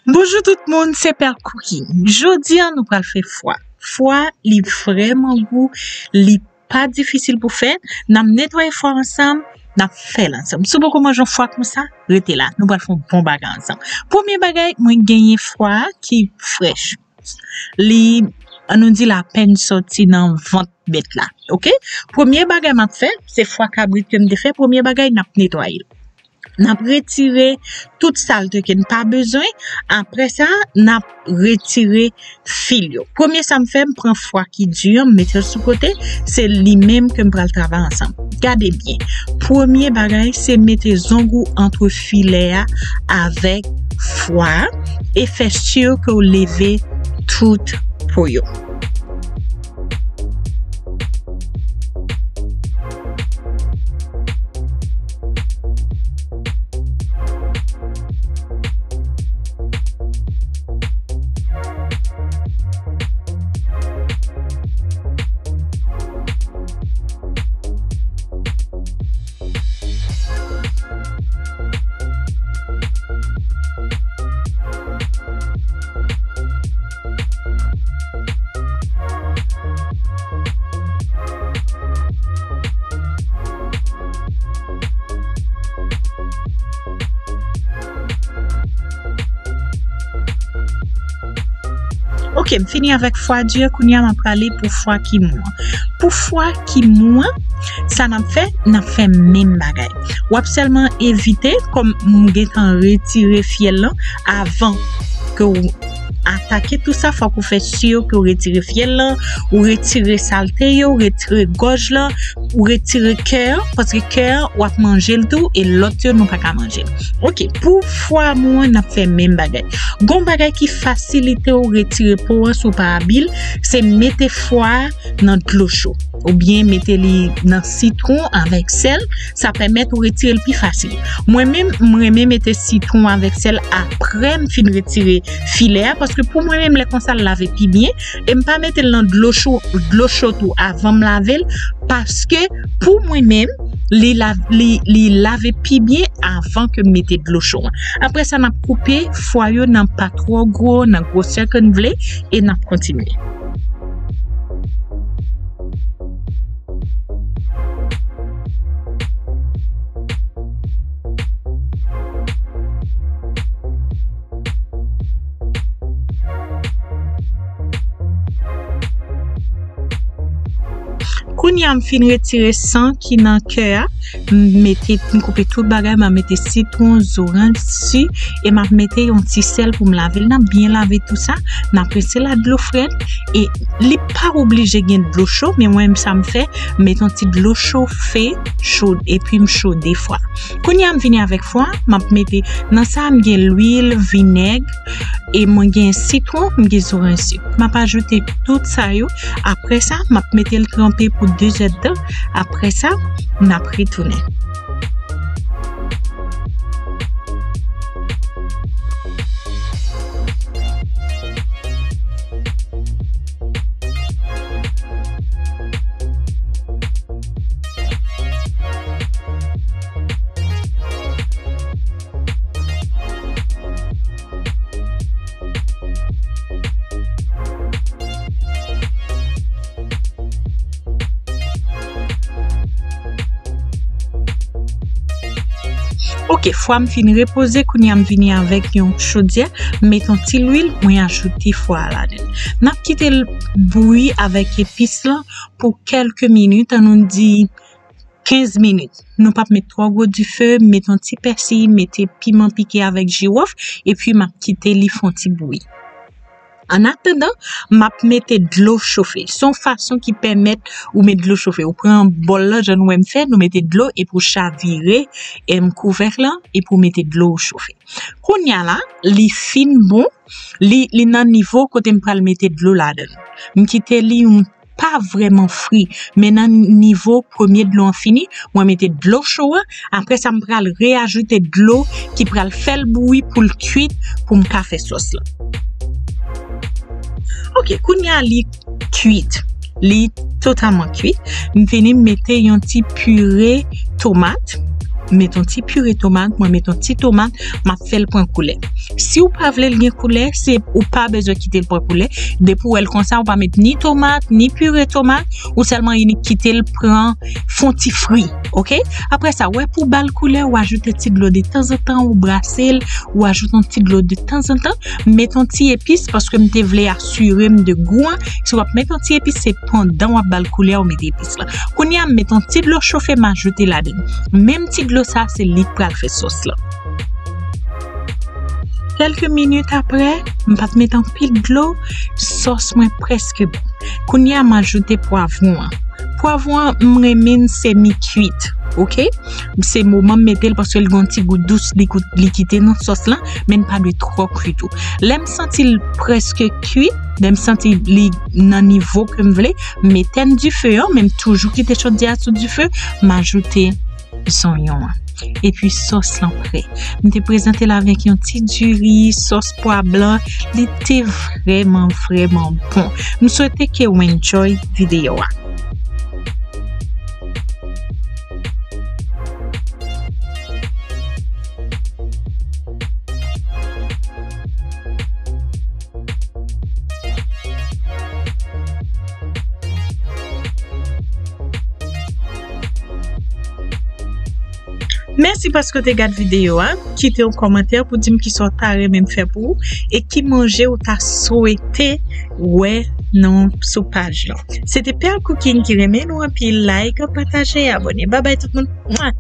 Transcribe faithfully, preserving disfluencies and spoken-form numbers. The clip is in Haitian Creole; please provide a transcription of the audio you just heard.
Bonjou tout moun, se Pèl Cooking. Jodi a nou pral fè fwa. Fwa, li vrèman gou, li pa difisil pou fè. N ap netwaye fwa ansanm, n ap fè l ansanm. Si w poko manje yon fwa konsa, rete la, nou pral fè yon bon bagay ansanm. Premye bagay, mwen genyen fwa ki frèch. Li, ann nou di l apèn sòti nan vant bèt la, oke? Premye bagay m ap fè, se fwa kabrit ke m te fè, premye bagay, n ap netwaye l. N ap retire tout salte ke n pa bezwen. Apre sa, n ap retire fil yo. Premye sa m fè, m pran fwa ki di, m mete l sou kote. Se li menm ke m pral travay ansanm. Gade byen. Premye bagay, se mete zong ou ant filè a avèk fwa a e fè si ke w leve tout po yo. Ok, m fini avèk fwa di a, kounye a m ap prale pou fwa ki mou an. Pou fwa ki mou an, sa n ap fè, n ap fè menm bagay. W ap sèlman evite, kòm m gentan retire fyèl lan, avan ke w atake tout sa, fòk ou fè si ke w retire fyèl lan, ou retire salte yo, ou retire gòj lan, ou retire kè an, paske kè an, w ap manje l tou, e lòt yo, nou pa ka manje l. Ok, pou fwa mou an, n ap fè menm bagay. Gon bagay ki fasilite w retire po an si w pa abil, se mete fwa a nan dlo cho, oubyen mete li nan sitwon avèk sèl, sa pèmèt ou retire l pi fasil. Mwen menm, m renmen mete sitwon avèk sèl apre m fin retire filè a, paske pou mwen menm, lè konsa, l lave pi byen, e m pa mete l nan dlo cho, dlo cho tou avan m lave l, paske pou mwen menm, li la-, li, li lave pi byen avan ke m mete dlo cho an. Apre sa, n ap koupe fwa yo nan pa twò gwo, nan gwosè ke n vle, e n ap kontinye. Kounye a m fin retire san ki nan kè a, m mete, m koupe tout bagay, m a mete sitwon, zoranj, si, e m ap mete yon ti sèl pou m lave l. N ap byen lave tout sa, n ap rense l ak dlo frèt, e li pa oblije gen dlo cho, men mwen menm sa m fè, m mete yon ti dlo chofe, cho, epi m chode fwa. Kounye a m vini avèk fwa, m ap mete nan sa a, m gen lwil, vinèg, e mwen gen sitwon, m gen zoranj sik. M ap ajoute tout sa yo. Apre sa, m ap mete l tranpe pou de zèdtan. Apre sa, n ap retounen. Ok, fwa m fin repoze, kounye a m vini avèk yon chodyè, m met yon ti lwil, mwen ajoute fwa a ladan l. N ap kite l bouyi avèk epis lan pou kèlke minit, ann nou di kenz minit. Nou p ap met twò gwo dife, met yon ti pèsi, mete piman pike avèk jiwòf, epi m ap kite li fè yon ti bouyi. Annatandan, m ap mete dlo chofe. Se yon fason ki pèmèt ou met dlo chofe. Ou pran bòl lan, jan nou wè m fè, nou mete dlo epi ou chavire, em, kouvèk lan, epi ou mete dlo ou chofe. Kounye a la, li fin bon, li, li nan nivo kote m pral mete dlo ladan l. M kite li yon pa vrèman fri, men nan nivo premye dlo an fini, mwen mete dlo cho an, apre sa m pral reajoute dlo ki pral fè l bouyi pou l kuit, pou m ka fè sòs lan. Ok, kounye a li kuit, li totalman kuit. M vini mete yon ti pire tomat, met yon ti pire tomat, mwen met yon ti tomat, m ap fè l pran koulè. Si w pa vle l gen koulè, se ou pa bezwen kite l pran koulè. Depi w wè l konsa, ou pa met ni tomat, ni pire tomat, ou sèlman inik kite l pran, fè yon ti fri, oke? Apre sa, wè pou ba l koulè, ou ajoute ti dlo de tanzantan, ou brase l, ou ajoute yon ti dlo de tanzantan, met yon ti epis, paske m te vle asire m de gou an. Si w ap met yon ti epis, se pandan w ap ba l koulè, ou mete epis la. Kounye a, m met yon ti dlo chofe, m ajoute ladan l. Menm ti dlo sa, se li k pral fè sòs la. Kèlke minit apre, m pa t met anpil dlo, sòs mwen prèske bon. Kounye a, m ajoute pwavwon an. Pwavwon an, m renmen l semi kwit, oke? Se moman m mete l paske l gen yon ti gou dous, li, li kite nan sòs lan, men l pa dwe twò kwi tou. Lè m santi l prèske kwi, lè m santi li nan nivo ke m vle, m etèn dife an, men m toujou kite chodyè a sou dife, m ajoute zonyon an. Epi sòs lan prè. M te prezante l avèk yon ti diri, sòs pwa blan. Li te vrèman, vrèman bon. M swete ke w enjoy videyo a. Mèsi paske w te gad videyo a. Kite yon kòmantè pou di m kisa w ta renmen m fè pou ou e ki manje ou ta swete wè nan sou paj lan. Se te Perle Cooking ki renmen nou anpil. Like, pataje, abòne. Babay tout moun. Mwa!